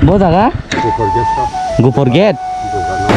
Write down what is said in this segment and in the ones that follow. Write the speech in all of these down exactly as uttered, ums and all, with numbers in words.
Bo jaga? Gupur gate to. Gupur gate? Dugano.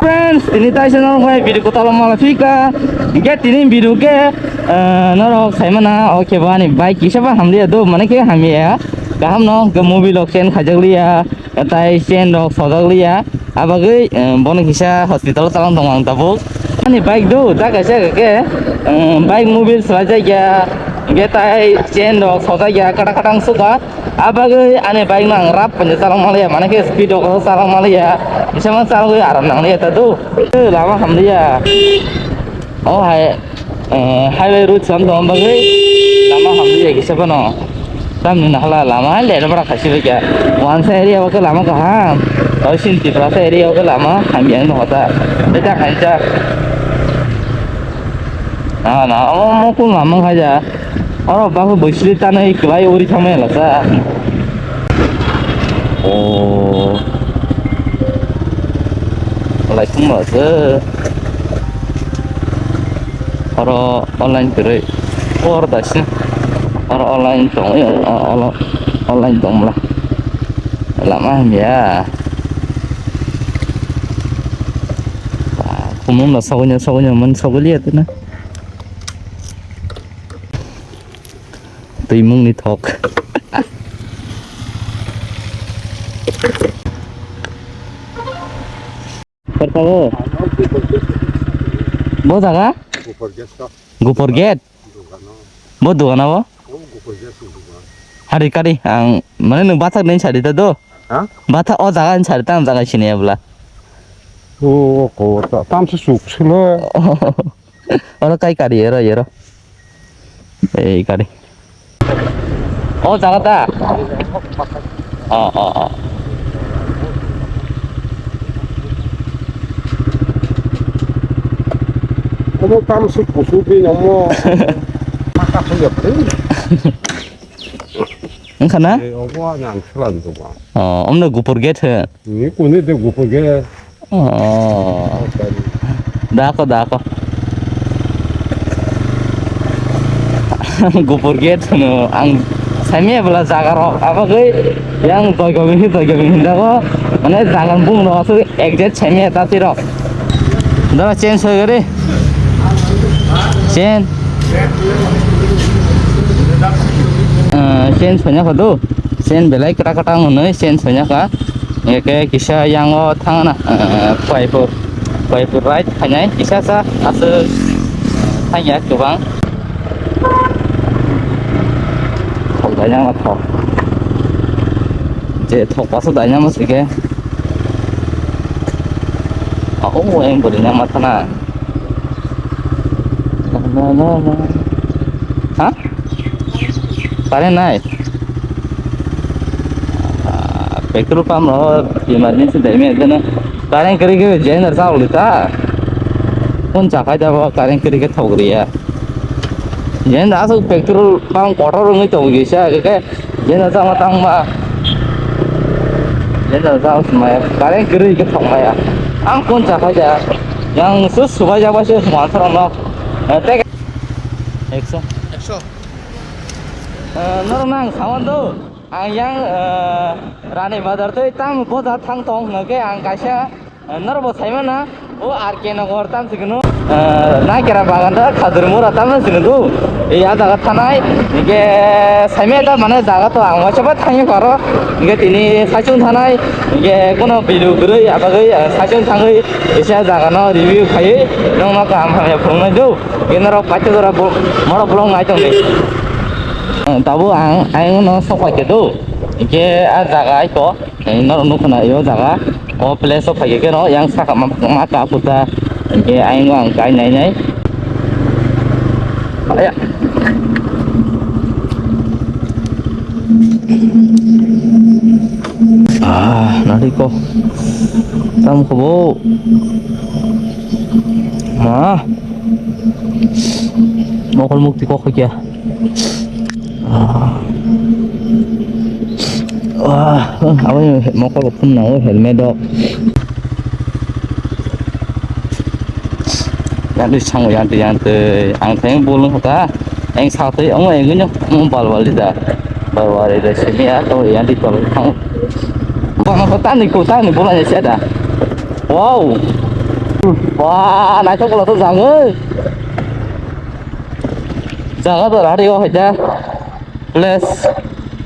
Friends, tini taisa norok hai video kwtal mala phika. Hingke tini video ke, eh, norok saimana, oke, bo ani bike kisa ba hamliya do, mane ke hamya. Kaham no, ke movie lok chen khajak liya. Tai chain rok sojak liya, abagwi, eh, bono kisa hospital o talang tongo ang tabuk. Ani bike do, ta kaisa ke, eh, bike mobile swlai jak ya, hingke tai chain rok sojak ya, kata kata ang suka. Abagwi ani bike no ang rap panja talang maliya, mane ke speed rok talang maliya, kisa ma chalwi aram nang liya ta do. Eh, lama hamliya. O hai, eh, highway road sam tong bagwi lama hamliya kisa phano. Tamni nahla lama hai le bara khasi bai kya. Wansa area o khe lama kaham. Oi sin Tiprasa area o khe lama hamya no hota. Beta khaisa. Na na o mo kun lama khaja. Oro ba ko bwsli tanai kwlai uri thangmai lasa. O. Lai thung ba se. Oro online kwrwi. Oro da se. Oro online tong, o, olo-, online tong bla. Lama hamya. Ba, khumung no sogwi no, sogwi no, man sogwi liya tuna. Twimungni thok. Bo jaga? Gupur gate to. Gupur gate? Dugano. Bo dugana bo? O gupur gate ni dugan. Hari kari ang mane nwng bathak nini sari ta do? Ha? Bathak o jaga ni sari ta ang jaga sini ya bla. O ko ta tam se suk silo. Oro kai kari ero, ero. Ei kari. O jaga ta? O, o, o. Omo tam se kusu di namo. Maka se ya pri. Wngkha na? Ei, omo nang selan tu ba. O, omno gupur gate he. Ni kuni de gupur gate. Oh. Dako, dako. Gupur gate hwno ang saimaya bwla jaga rok abagwi yang doigobing hi doigobing hindago mane jaga bung rok aswk exact saimaya tati rok. Dara change hoy gari. Change. Eh, change honya kho do. Chain belai kwta kwta hwnwi chain soinaka. Eke kisa yango thangna, eh, Paipur, Paipur ride khainai kisa sa aswk thangya kwbang. Thok dainama thok. Je thok paso dainama sike. Ako mo yang beri nama thana. Na, na, na. Ha? Current nai. Ah, petrol pump rok emergency dai me jana. Current kiri kiri generator sa uli ta. Kun chakai jabo current kiri ke thok riya. Generator asuk petrol pump kotor rungui thok gisa ke. Generator sama tang ma. Generator sama ya. Current kiri ke thok maya. Ang kun chakai ja. Yang sus subai jabo se semua terang no. Eh, tek. Ekso. Ekso. Eh, norok nang sawan do. Ang yang, eh, Rani Bazar tei tam boja thang tong hwnkhe ang kaisa, eh, norok bo saimana. O R K Nagar tam sikeno. Eh, Naikera bagan da Khadur Mura tam sikeno do. Ei a jaga thanai. Hingke saimaya da mane jaga to ang waisa ba thangyo karo. Hingke tini saichung thanai. Hingke kono bilu gurui abagui, eh, saichung thangui. Isa jaga no review khai. Nong no kaham hamya phungnai do. Hingke norok paitha jora bo, moro bolong nai tongdi. Eh, tabuk ang, ang no sok paikhe do. Hingke a jaga aiko, eh, norok nukho na, o jaga, o place o phaikhe khe no, yang saka ma, ma ka puta, hingke ayang ang kai nai nai. Aya. Ah, nari ko. Tam ko bo. Ma. Mokol mukti kok kya. Ah. Ah, abo mokol phun na o helmet o. Yang twi sango, yang twi, yang twi. Ang thayung bol wngkha ta. Yang sa twi, omo yang wngkha, omo bal bal rida. Bal bal rida simi ya, to yang twi tol thang. Bang ko tani ko tani bola ya sada. Wow. Wah, naithok bola to jang oi. Jaga to rari o haja. Plus,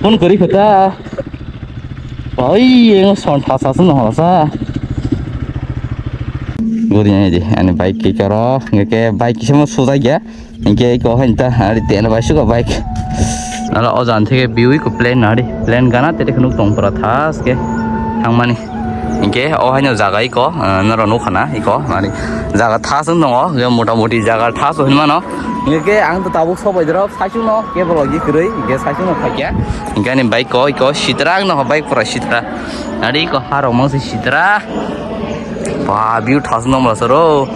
phone kori kho ta. Oi, yang son thasa sun ho sa. Gori ya di, ani bike ke karo, nge ke bike kisa mo suja ya. Nge ko hen ta, ari te na bai suka bike. Ala ojan theke biwi ko plan nari. Plan gana tere khunu tong pra thas ke. Thangmani. Hinkhe o haino jaga iko, ah, norok nukha na iko, mani jaga thas wng tongo, je mota moti jaga thas wng hinmano. Hinkhe ang to tabuk sok bai dorok, saichung no kebo logi kwrwi, hinkhe saichung no phaikya. Hinkhe ani bike ko iko sitra wng nokha, bike pura sitra. Ari iko harok mangsi sitra. Ba, view thas wng tongma soro.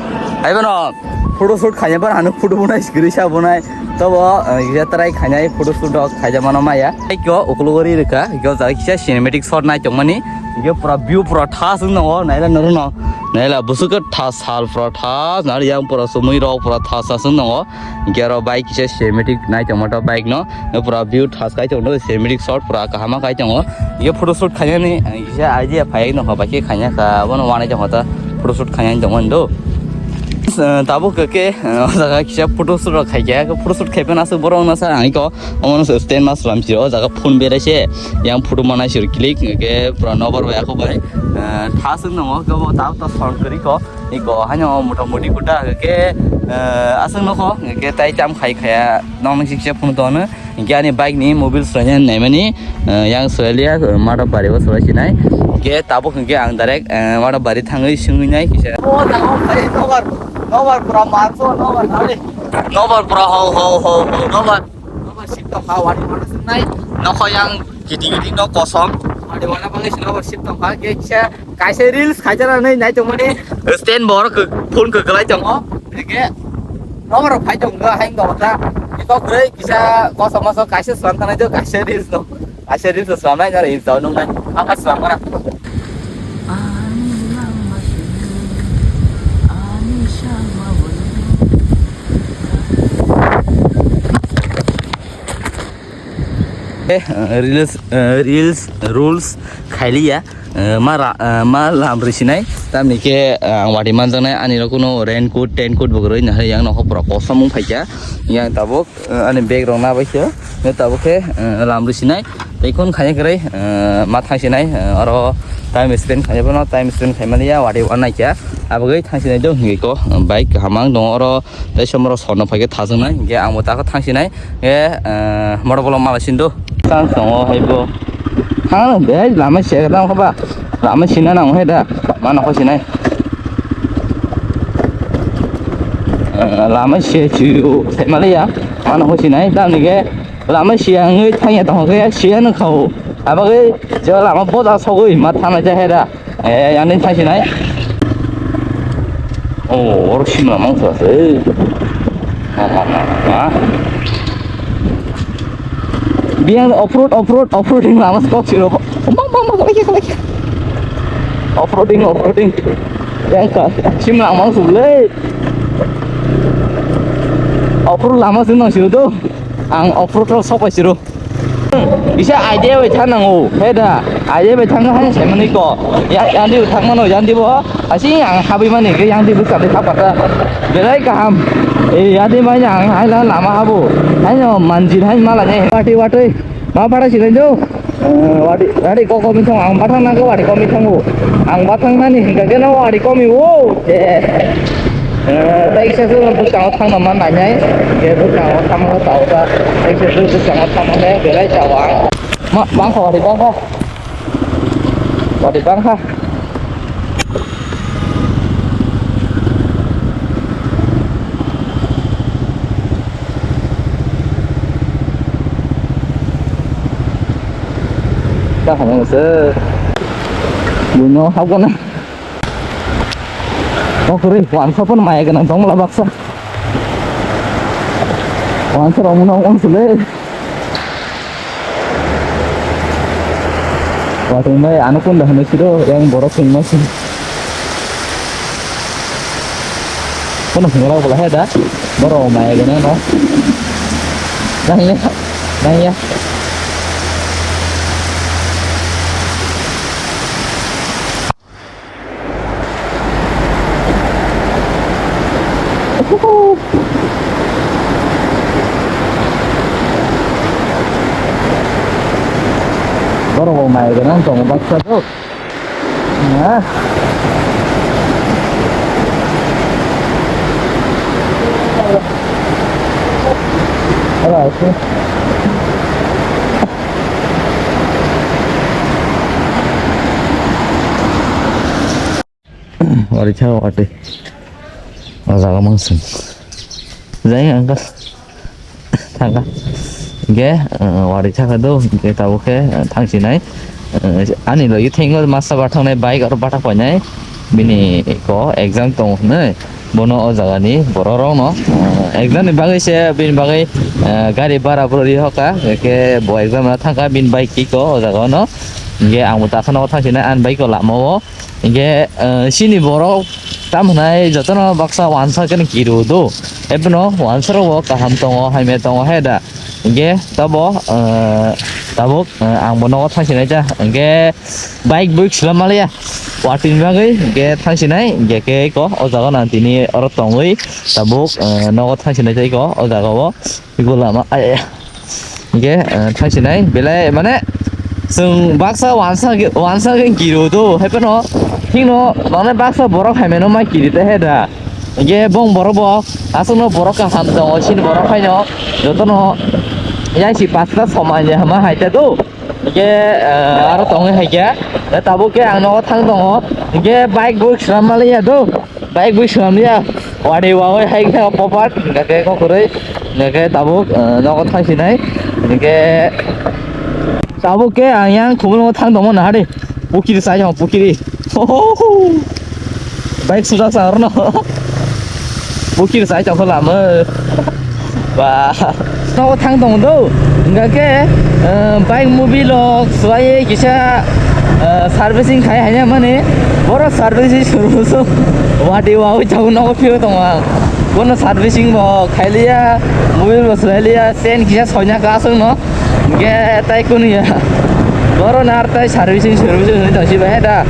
Hai bono. Photo shoot khaina bar hano photo bunai sikiri sa bunai. Tobo, eh, kisa try khainai photo shoot rok khaijak mano maya. Tei kyo uklogo ri rwkha, kyo jaga kisa cinematic shot nai tongmani. Kyo pura view pura thas wng tongo, naila norok no. Naila busuk khe thas sal pura thas, nari yang pura sumui rok pura thas thas wng tongo. Kyo aro bike kisa cinematic nai tongma to bike no. Pura view thas kai tongo, cinematic shot pura kaham kai tongo. Ye photo shoot khainani, eh, kisa idea phai nokha bai khe khaina kha, bono wanai tongo ta photo shoot khainani tongmani do. Eh, tabuk khe, eh, o jaga kisa photo shoot rok khaikha, photo shoot khaiphano aswk borok no sa ang iko, omono se stand ma slam si o jaga phone berai se, yang photo manai sir click, ke pura nobar bai ako bai, eh, thas wng tongo, ke bo tab ta sound kwrwi ko, iko haino mota moti kuta ke, eh, aswk nokho, ke tai tam khai khaya, nokni siksa phone tono. Hinkhe ani bike ni mobil swlaina naimani, eh, yang swlailia, eh, Madhab Bari o swlai sinai. Hinkhe tabuk hinkhe ang direct, eh, Madhab Bari thangwi swngwi nai kisa. O jaga o khai nobar, nobar pura marso, nobar nari. Nobar pura ho, ho, ho, ho, nobar. Nobar sip tongkha, wari wari swngnai. Nokho yang gidi gidi no kosom. Wari wari bagwi swngnai, nobar sip tongkha, hinkhe kisa Kaisa reels khaijana nai nai tongmani. Stand bo oro kw-, phone kwklai tongo. Eke nobar phai tongo haino ta. Iko kwrwi kisa kosom mosom kaisa slam tanai do kaisa reels no. Kaisa reels slam nai nai reels nung nai. Apa slam kana? Eh, reels, eh, reels, rules khailiya. Eh, ma ra-, eh, ma lam rwsinai, tamni khe, eh, ang wati manjaknai, ani rok kuno raincoat, taincoat bo kwrwi, nahai yang nokho pura kosom wng phaikha, yang tabuk, eh, ani bag rok nabaikhe, tabuk khe, eh, lam rwsinai, tei khun khaina kwrwi, eh, ma thangsinai, eh, oro time spend khaina phano, time spend khaimani ya, wati wanaikha, abagwi thangsinai do hwnkhe ko, eh, bike kaham ang tongo oro, tei somoro sorno phaikhe thajwknai, hwnkhe ang bo takhe thangsinai. E, eh, motor bolong mala sindo. Tang tongo hai bo. Thang de lama se tang khoba. Lama sina nang hai da. Mana kho sinai. Eh, lama se chu se mala ya. Mana kho sinai. Tamni ke lama se ang thang ya tong ke se no khao. Aba ke je lama boda sogoi ma thana ja hai da. Eh, yang ni thang sinai. Oh, oro simla mangsa se. Ha, ha, ha, ha. Biang off-road, off-road, off-roading lama skok siro. Bang, bang, bang, kalai, kalai. Off-roading, off-roading. Yang ka, simla mangsa le. Off-road lama sino siro do. Ang off-road ro sok pai siro. Bisa idea bai thang nango, he da. Idea bai thang hai se mani ko. Ya, yang di thang mano, yang di bo. Asi ang habi mani ke yang di bu kali thapa ta. Belai kaham. Eh, yang di mai yang hai la lama habu. Hai no manjil hai mala ne. Wati wati. Ma para si lenjo. Eh, wati, wati ko komi thong ang bathang na ko wati komi thong. Ang bathang nani hingka ke no wati komi wo. Eh. Eh, tei kisa se bwskango thangna man nainai, hingke bwskango thangma tao ta, tei kisa se bwskango thangma khe belai tao ang. Ma, bangkha, wari bangkha. Wari bangkha. Bangkha nang se. Buino hapgana. Okhoroi wansa phano maya gwnang tongmala baksa. Wansa rok mano wng sile. Watong bai ano kunda hwnwi siro yang borok tongma sini. Kono hwnwi rok bwla he da. Borok mai gwnang no. Nang ya. Nang ya. Borok bo mai gwnang tongo baksa dok. Ah. Ala, oke. Wari cha wate. O jaga mansing. Jai angka. Thangka. Hingke, eh, wari cha kha do, hingke tabuk khe, eh, thangsinai. Eh, ani logi thengo masa bathang nai bike aro bathak painai. Bini ko exam tong hwnwi. Bono o jaga ni borok rok no, eh, exam ni bagwi se bini bagwi, eh, gari bara bwrwi hoka. Hingke bo exam na thangka bini bike kiko o jaga no. Hingke ang bo takhano thangsinai ani bike ko lama o. Hingke, eh, chini borok tam hwnai jotono baksa wansa khe kiru do. Ebono wansa rogo kaham tongo, hamya tongo he da. Hingke tabo, eh, tabuk, eh, ang bo nogo thangsinai ta. Hingke bike buik slam maliya. Watwi bagwi hingke thangsinai, hingke khe ko o jaga nang tini oro tongwi tabuk, eh, nogo thangsinai ta ko o jaga o. Iko lama, ai, ai. Hingke, eh, thangsinai, belai, mane, chwng baksa wansa ge-, wansa ge kiro do, hai phano, hingno, mane, baksa borok hai mano ma kiri te he da. Hingke bong borok bo, aswkno borok kaham tongo, chini borok haino, jotono, yang si pasta somai ni hama hai te do. Hingke, eh, aro tongwi hai khe, tabuk khe ang nogo thang tongo, hingke bike bo swnam maliya do. Bike bo swnamya, wari wawi hai khe popat, hingkhe kokroi, hingkhe tabuk, eh, nogo thangsinai, hingkhe tabuk khe ang yang khumulwngo thang tongmo naha de, pukiri sai tong pukiri, bike sujak sa orno, pukiri sai tong lama. Ba, nogo thang tongo do. Hingkha khe, eh, bike mobile rok swlaiwi kisa, eh, servicing khai haiya mani. Boro servicing suru sung. Wati wawi chau nogo phio tongo ang. Bono servicing bo khailiya, mobile bo swlailiya, chain kisa soina ka aswk no. Hingkhe tai kunu ya. Boro nar tai servicing, servicing hwnwi tongsi bai da.